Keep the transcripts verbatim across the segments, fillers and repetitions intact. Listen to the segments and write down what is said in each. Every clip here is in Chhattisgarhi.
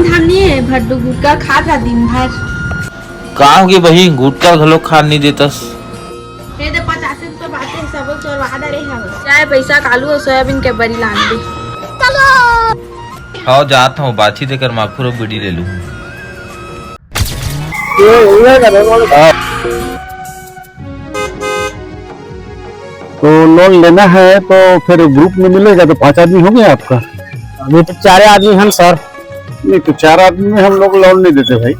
धाम नहीं है, भड्डू गुटखा खात रहा दिन भर। का होगे बही, गुटखा घलो खान नहीं देतस? ये दे पचास रुपये बाटे, सब चोरवा डरे हवे। चाय पैसा कालू और सोयाबीन के बरी लान दे। चलो। हाँ, जात हूँ, बाछी देकर माखुर और बीड़ी ले लूँ। तो लोन लेना है तो फिर ग्रुप में मिलेगा, तो पांच आदमी हो गया आपका। अभी तो चारे आदमी हैं सर। नहीं, तो चार आदमी में हम लोग लोन नहीं देते भाई।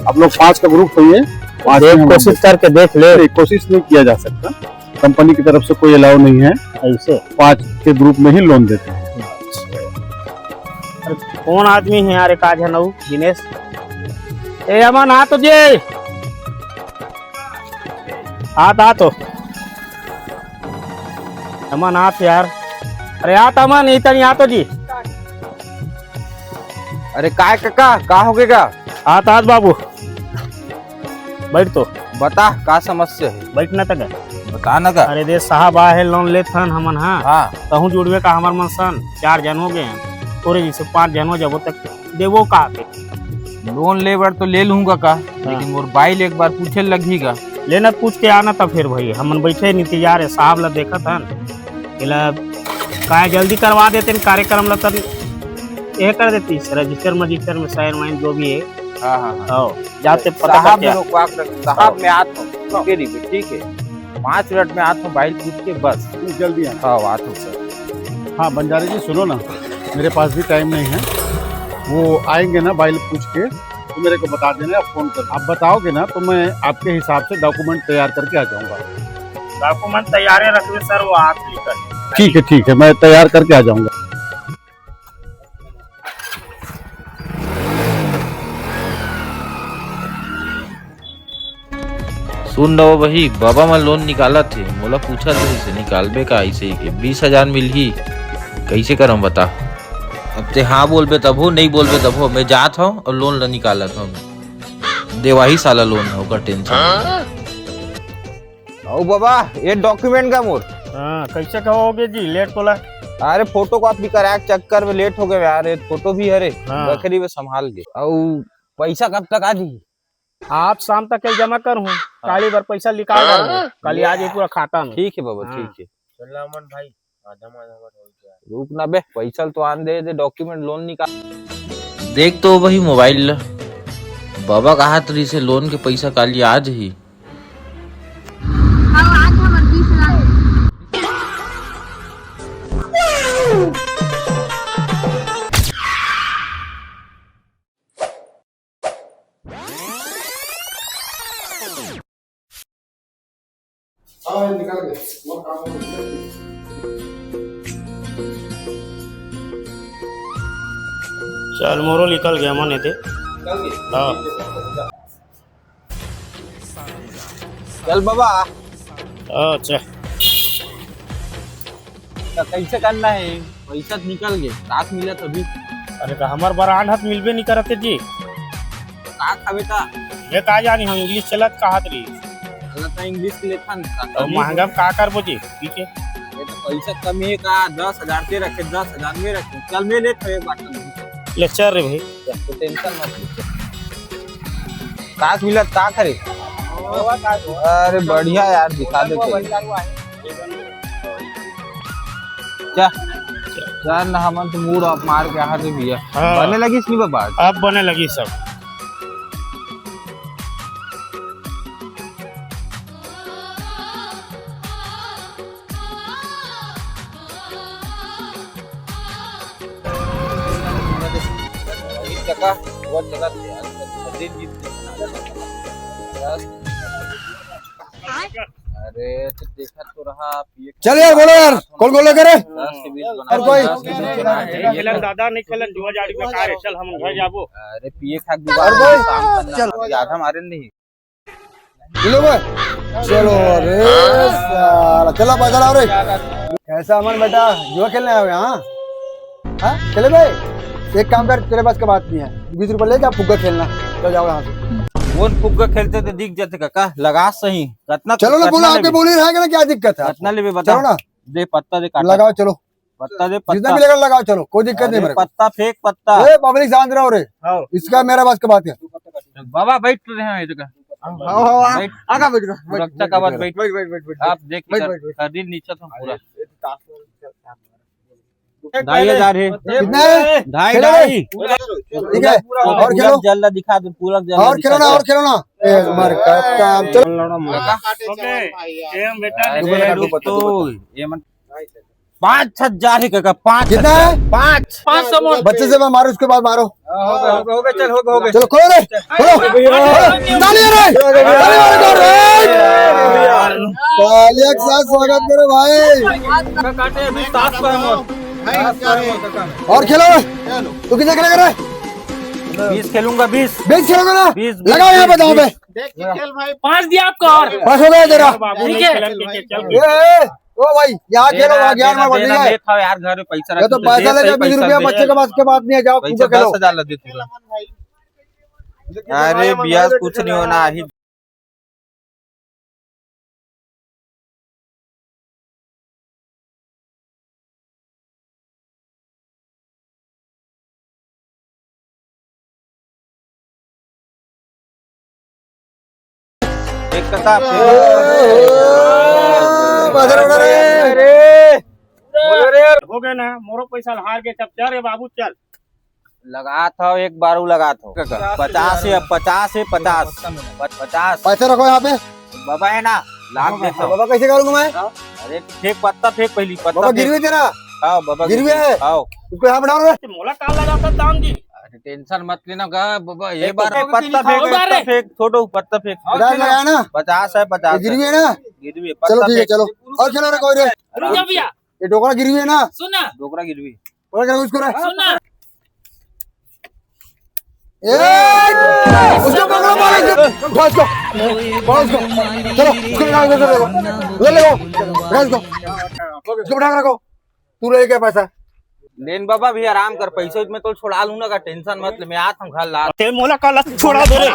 आप लोग पांच का ग्रुप होइए, पांच में हम कोशिश करके देख ले। नहीं, कोशिश नहीं किया जा सकता, कंपनी की तरफ से कोई अलाउ नहीं है ऐसे। पांच के ग्रुप में ही लोन देते हैं। अरे, कौन आदमी है यार, एक आज है नऊ दिनेश। ए अमन, आ तो जे। आ तो, आ तो। अमन, आ तो यार। अरे, आ तो अमन, इतनी आ तो जी। अरे, काय काका, का हो गया? आ तो, आ तो बाबू। बैठ तो। बता, का समस्या है? बैठ ना तक। बता ना का। अरे दे साहब, आ है लोन लेत हन हमन, हाँ। हाँ। तहूँ जुड़बे का हमर मन सन, चार जन हो गए हैं। तोरे जैसे पाँच जन हो जाबो तक देबो का के? लोन ले बर तो ले लूंगा का, हाँ। लेकिन मोर बाइल एक बार पूछे लगही का। लेना पूछ के आना था फिर भाई, हमन बैठे इंतजार है, साहब ला देखत हन। एला काय जल्दी करवा देते न कार्यक्रम ला तन ये कर देती, रजिस्टर मजिस्टर में साइन वाइन जो भी है। हाँ, हाँ, हाँ। हाँ, जाते पता साहब करके ने आ। रोकवा के रख, साहब हाँ। मैं आत हूँ, हाँ। ठीक है, ठीक है। पाँच मिनट में आत हूँ, बाइल पूछ के बस। नहीं, जल्दी आना। हाँ, आत हूँ सर। हाँ, बंजारे जी, सुनो ना, मेरे पास भी टाइम नहीं है। वो आएंगे ना बाइल पूछ के, तो मेरे को बता देना, आप फोन कर, आप बताओगे ना, तो मैं आपके हिसाब से डॉक्यूमेंट तैयार करके आ जाऊंगा। डॉक्यूमेंट तैयार रखबे सर, वो आप लेकर। ठीक है, ठीक है, मैं तैयार करके आ जाऊंगा। सुन न वो बही, बाबा मन लोन निकालत हे, मोला पूछत रहिस हे, निकालबे का? अइसे ही के बीस हजार मिलही, कइसे करम बता? अब ते हाँ बोलबे तभो, नहीं बोलबे तभो, मैं जात हव अउ लोन ल निकालत हव। देवाही साला लोन ह, ओकर टेंशन नहीं। अउ बाबा, ये डॉक्यूमेंट का मोर? हाँ, कैसे कहोगे जी, लेट तोला? अरे, फोटो कॉपी कराए के चक्कर में लेट हो गए यार, ये फोटो भी हरे, हाँ। बखरी में संभाल के। अउ पैसा कब तक आ जी? आप शाम तक के जमा कर हूँ, हाँ। काली बार पैसा निकाल कर हूँ, हाँ। काली आ जाए पूरा खाता में। ठीक है बाबा, हाँ। ठीक है। चल अमन भाई, आधा माधा बर हो गया। रुक ना बे, पैसा तो आन दे दे, डॉक्यूमेंट लोन निकाल। देख तो वही मोबाइल ला, बाबा कहा तरी से लोन के पैसा काली आ जही। हाँ, आज हमर बीस हजार। हाँ, निकल गए। वो काम हो गया। चल, मोरो निकल गया, मन एते। निकल गए? हाँ। चल बाबा। अच्छा। त कैसे करना है? पैसा त निकल गए, कास मिलत अभी? अरे त हमर बरांड हाथ मिलबे नहीं करत हे जी। त का खाबे त? ये का जानी हम इंग्लिश चलत कहत रही। अरे त इंग्लिश के लेखन का तो कमी महंगा हो। का करबो जी? ठीक है। अरे त पैसा कमी है का? दस हजार ते रखे, दस हजार में रखे। चल मैं लेत हूँ एक बाटल। ले चल रे भाई। तो टेंशन मत ले। कास मिलत का करे? अरे बढ़िया यार, दिखा दे चल। जा, जा ना, हमन तो मूड ऑफ मार के हाथ में भैया। हाँ। बने लगिस नहीं बाबा? अब बने लगी सब। अरे तो देखा तो रहा, पिए चल यार, बोलो यार, कौन गोल करे? दस के बीस बना अरे भाई। दस के बीस बना। खेलन दादा, नहीं खेलन, जुआ जाड़ी बेकार है। चल, हम घर जाबो। अरे पिए खा के अरे भाई, शाम तक चल। आधा मारे नहीं। लो भाई। चलो रे साला, चला पैसा लाओ रे। कैसा अमन बेटा, जुआ खेलने आए हो यहाँ? हाँ? चले भाई, एक काम कर, तेरे पास का बात नहीं है, बीस रुपए ले जा, फुग्गा खेलना। चल जाओ यहाँ से। कौन फुग्गा खेलते तो दिख जाते काका, लगा सही। कितना चलो ना, बोला, आपके बोली रहेगा ना, क्या दिक्कत है? कितना लेबे बता। चलो ना। दे पत्ता दे काटा। लगाओ, चलो। पत्ता दे, जितना पत्ता। मिलेगा लगाओ, चलो, कोई दिक्कत नहीं अरे, मेरे को। पत्ता फेंक, पत्ता। ए, पब्लिक शांत रहो रे। हाँ। इसका मेरा बस की बात है। बाबा, बैठ रहे हैं इधर का। हाँ, हाँ, हाँ। बैठ। आगा बैठ जा, बैठ। सुरक्षा का बात, बैठ। बैठ, बैठ, बैठ, बैठ। आप देख बैठ, इधर, बैठ, बैठ। शरीर नीचे था पूरा। ढाई हजार है। कितना है? ढाई, चलो ढाई। रे। ठीक है, पूरा और खेलो। जल्द दिखा दो, पूरा जल्द और खेलो ना, दिखा दो। और खेलो ना। ए, मार का काम, चलो। ओके। ए, बेटा, अरे, रुक तो, ये मन पाँच हजार ही काका, पाँच हजार। कितना है? पाँच। पाँच सौ मोड़। बच्चे से मैं मारो, उसके बाद मारो। हाँ, हो गया, हो गया, हो गया, चल, हो गया, हो गया। चलो, खोलो रे, खोलो, खोलो। ताली रे, ताली मारो, खोलो रे। तालियां के साथ स्वागत करो भाई। काका काटे, अभी सात सौ है मोड़। और खेलो रे। तू कितना खेलेगा रे? बीस खेलूंगा, बीस। बीस खेलोगे ना? बीस, बीस, लगाओ यहाँ पे बीस, दाव पे। बीस। देख के खेल भाई। पाँच दिया आपको और। पाँच हो गया तेरा। बाबू ठीक है। नहीं खेलन के, के, चल। ए, ए, ओ भाई, यहाँ खेलो, वहाँ ज्ञान मत देना, देना, दे। खाओ यार, घर में पैसा ये तो रख, पैसा दे, लेके सही बीस पैसा रुपया दे। बच्चे के पास, के बात नहीं है, जाओ, पैसा पूरा खेलो। दस हजार ला दे पूरा। खेला मन भाई। अरे, ब्याज कुछ नहीं होना, आही। एक कथा। बजर उड़ा रे। अरे। हो गया ना, मोरो पैसा हार गए, सब चल रे बाबू, चल। लगा था एक बार, वो लगा था। पचास है, अब पचास है, पचास। पचास। पैसा रखो यहाँ पे। बाबा है ना, लाख देता हूँ। बाबा कैसे करूँगा मैं? अरे फेंक पत्ता, फेंक पहली पत्ता बाबा फेंक। गिरवी तेरा। आओ बाबा गिरवी गिरवी। है। आओ। उसको यहाँ बैठा रहे। मोला का लगा था दाम जी? अरे टेंशन मत लेना गा बाबा, ये एक बार तो पत्ता फेंक, पत्ता फेंक, छोड़ो पत्ता फेंक। पचास लगाया ना? पचास है, पचास ये गिरवी है। है ना? गिरवी है, चलो पत्ता ठीक है, फेंक। चलो। और खेलो रे कोई रे। रुक जा भैया। ये डोकरा गिरवी है ना? सुन ना। डोकरा गिरवी। पकड़ के उसको रे। सुन ना। ए, उसको पकड़ो, मारो उसको। उठा उसको। मारो उसको। चलो, उसको निकाल, उसको ले लो। ले लो। उठा उसको। उसको बैठा के रखो। तू ले क्या पैसा? लेन बाबा भी आराम कर, पैसे में तो छोड़ा लूँ ना का, टेंशन मत ले, मैं आता हूँ घर ला। ते मोला का लत छोड़ा दे रे।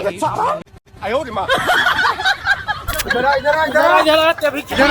इधर आ, इधर आ, इधर आ। जरा, जरा, तभी इधर आ।